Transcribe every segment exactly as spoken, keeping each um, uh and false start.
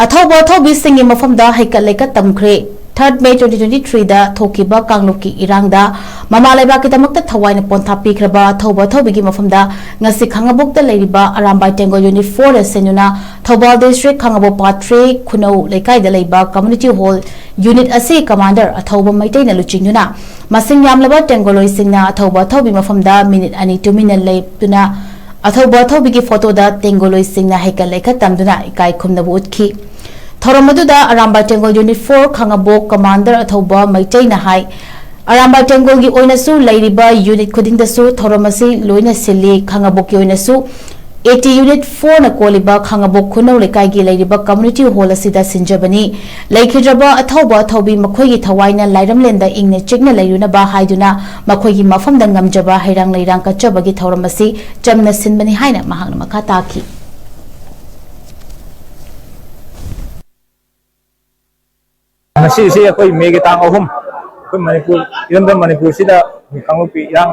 ꯑꯊꯧꯕ ꯑꯊꯧꯕꯤꯁꯤꯡꯒꯤ ꯃꯐꯝꯗ ꯍꯩꯀꯠ ꯂꯩꯀꯠ ꯇꯝꯈ꯭ꯔꯦ꯫ Third May twenty twenty-three ꯗ ꯊꯣꯛꯈꯤꯕ ꯀꯥꯡꯂꯨꯞꯀꯤ ꯏꯔꯥꯡꯗ ꯃꯃꯥ ꯂꯩꯕꯥꯛꯀꯤꯗꯃꯛꯇ ꯊꯋꯥꯏꯅ ꯄꯣꯟꯊꯥ ꯄꯤꯈ꯭ꯔꯕ ꯑꯊꯧꯕ ꯑꯊꯧꯕꯤꯒꯤ ꯃꯐꯝꯗ ꯉꯁꯤ ꯈꯥꯡꯉꯕꯣꯛꯇ ꯂꯩꯔꯤꯕ ꯑꯔꯥꯝꯕꯥꯏ ꯇꯦꯡꯒꯣꯜ Unit four ꯗ ꯁꯦꯟꯗꯨꯅ ꯊꯧꯕꯥꯜ District ꯈꯥꯡꯉꯕꯣꯛ ꯄꯥꯠ three ꯈꯨꯅꯧ ꯂꯩꯀꯥꯏꯗ ꯂꯩꯕ Community Hall Unit ꯑꯁꯤ Commander ꯑꯊꯧꯕ ꯃꯩꯇꯩꯅ ꯂꯨꯆꯤꯡꯗꯨꯅ ꯃꯁꯤꯡ ꯌꯥꯝꯂꯕ ꯇꯦꯡꯒꯣꯂꯣꯏꯁꯤꯡꯅ ꯑꯊꯧꯕ ꯑꯊꯧꯕꯤ ꯃꯐꯝꯗ ꯃꯤꯅꯤꯠ ꯑꯅꯤ ꯇꯨꯃꯤꯟꯅ ꯂꯦꯞꯇꯨꯅ ꯑꯊꯧꯕ ꯑꯊꯧꯕꯤꯒꯤ ꯐꯣꯇꯣꯗ ꯇꯦꯡꯒꯣꯂꯣꯏꯁꯤꯡꯅ ꯍꯩꯀꯠ ꯂꯩꯀꯠ ꯇꯝꯗꯨꯅ ꯏꯀꯥꯏ ꯈꯨꯝꯅꯕ ꯎꯠꯈꯤ꯫ ꯊꯧꯔꯝ ꯑꯗꯨꯗ ꯑꯔꯥꯝꯕꯥꯏ ꯇꯦꯡꯒꯣꯜ Unit four ꯈꯥꯡꯉꯕꯣꯛ Commander ꯑꯊꯧꯕ ꯃꯩꯇꯩꯅ ꯍꯥꯏ, ꯑꯔꯥꯝꯕꯥꯏ ꯇꯦꯡꯒꯣꯜꯒꯤ ꯑꯣꯏꯅꯁꯨ ꯂꯩꯔꯤꯕ unit ꯈꯨꯗꯤꯡꯗꯁꯨ ꯊꯧꯔꯝ ꯑꯁꯤ ꯂꯣꯏꯅ ꯁꯤꯜꯂꯤ꯫ ꯈꯥꯡꯉꯕꯣꯛꯀꯤ ꯑꯣꯏꯅꯁꯨ AT Unit four ꯅ ꯀꯣꯜꯂꯤꯕ ꯈꯥꯡꯉꯕꯣꯛ ꯈꯨꯅꯧ ꯂꯩꯀꯥꯏꯒꯤ ꯂꯩꯔꯤꯕ Community Hall ꯑꯁꯤꯗ ꯁꯤꯟꯖꯕꯅꯤ꯫ ꯂꯩꯈꯤꯗ꯭ꯔꯕ ꯑꯊꯧꯕ ꯑꯊꯧꯕꯤ ꯃꯈꯣꯏꯒꯤ ꯊꯋꯥꯏꯅ ꯂꯥꯏꯔꯝꯂꯦꯟꯗ ꯏꯪꯅ ꯆꯤꯛꯅ ꯂꯩꯔꯨꯅꯕ ꯍꯥꯏꯗꯨꯅ ꯃꯈꯣꯏꯒꯤ ꯃꯐꯝꯗ ꯉꯝꯖꯕ ꯍꯩꯔꯥꯡ ꯂꯩꯔꯥꯡ ꯀꯠꯆꯕꯒꯤ ꯊꯧꯔꯝ ꯑꯁꯤ ꯆꯝꯅ ꯁꯤꯟꯕꯅꯤ ꯍꯥꯏꯅ ꯃꯍꯥꯛꯅ ꯃꯈꯥ ꯇꯥꯈꯤ꯫ ꯉꯁꯤꯁꯤ ꯑꯩꯈꯣꯏ ꯃꯦꯒꯤ ꯇꯥꯡ ꯑꯍꯨꯝ, ꯑꯩꯈꯣꯏ ꯃꯅꯤꯄꯨꯔ, ꯏꯔꯝꯗꯝ ꯃꯅꯤꯄꯨꯔꯁꯤꯗ ꯀꯥꯡꯂꯨꯞꯀꯤ ꯏꯔꯥꯡ,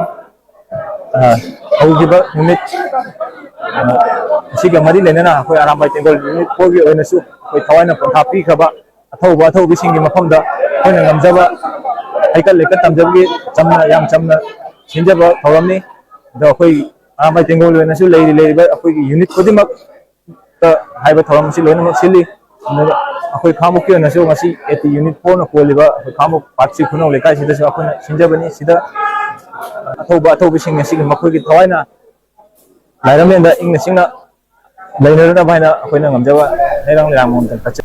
ꯑ, ꯍꯧꯈꯤꯕ ꯅꯨꯃꯤꯠ, ꯑ, ꯑꯁꯤꯒ ꯃꯔꯤ ꯂꯩꯅꯅ ꯑꯩꯈꯣꯏ ꯑꯔꯥꯝꯕꯥꯏ ꯇꯦꯡꯒꯣꯜ Unit four ꯒꯤ ꯑꯣꯏꯅꯁꯨ ꯑꯩꯈꯣꯏ ꯊꯋꯥꯏꯅ ꯄꯣꯟꯊꯥ ꯄꯤꯈ꯭ꯔꯕ ꯑꯊꯧꯕ ꯑꯊꯧꯕꯤꯁꯤꯡꯒꯤ ꯃꯐꯝꯗ ꯑꯩꯈꯣꯏꯅ ꯉꯝꯖꯕ ꯍꯩꯀꯠ ꯂꯩꯀꯠ ꯇꯝꯖꯕꯒꯤ ꯆꯝꯅ, ꯌꯥꯝ ꯆꯝꯅ ꯁꯤꯟꯖꯕ ꯊꯧꯔꯝꯅꯤ꯫ ꯑꯗꯣ ꯑꯩꯈꯣꯏ ꯑꯔꯥꯝꯕꯥꯏ ꯇꯦꯡꯒꯣꯜ ꯑꯣꯏꯅꯁꯨ ꯂꯩꯔꯤ ꯂꯩꯔꯤꯕ ꯑꯩꯈꯣꯏꯒꯤ unit ꯈꯨꯗꯤꯡꯃꯛ ꯍꯥꯏꯕ ꯊꯧꯔꯝ ꯑꯁꯤ ꯂꯣꯏꯅꯃꯛ ꯁꯤꯜꯂꯤ꯫ ꯑꯗꯨꯒ ꯑꯩꯈꯣꯏ ꯈꯥꯡꯉꯕꯣꯛꯀꯤ ꯑꯣꯏꯅꯁꯨ ꯉꯁꯤ AT Unit four ꯅ ꯀꯣꯜꯂꯤꯕ ꯑꯩꯈꯣꯏ ꯈꯥꯡꯉꯕꯣꯛ ꯄꯥꯠ three ꯈꯨꯅꯧ ꯂꯩꯀꯥꯏꯁꯤꯗꯁꯨ ꯑꯩꯈꯣꯏꯅ ꯁꯤꯟꯖꯕꯅꯤ꯫ ꯁꯤꯗ ꯑꯊꯧꯕ ꯑꯊꯧꯕꯤꯁꯤꯡ ꯑꯁꯤꯒꯤ ꯃꯈꯣꯏꯒꯤ ꯊꯋꯥꯏꯅ ꯂꯥꯏꯔꯝꯂꯦꯟꯗ ꯏꯪꯅ ꯆꯤꯛꯅ ꯂꯩꯅꯅꯕ ꯍꯥꯏꯅ ꯑꯩꯈꯣꯏꯅ ꯉꯝꯖꯕ ꯍꯩꯔꯥꯡ ꯂꯩꯔꯥꯡ ꯃꯉꯣꯟꯗ ꯀꯠꯆꯩ꯫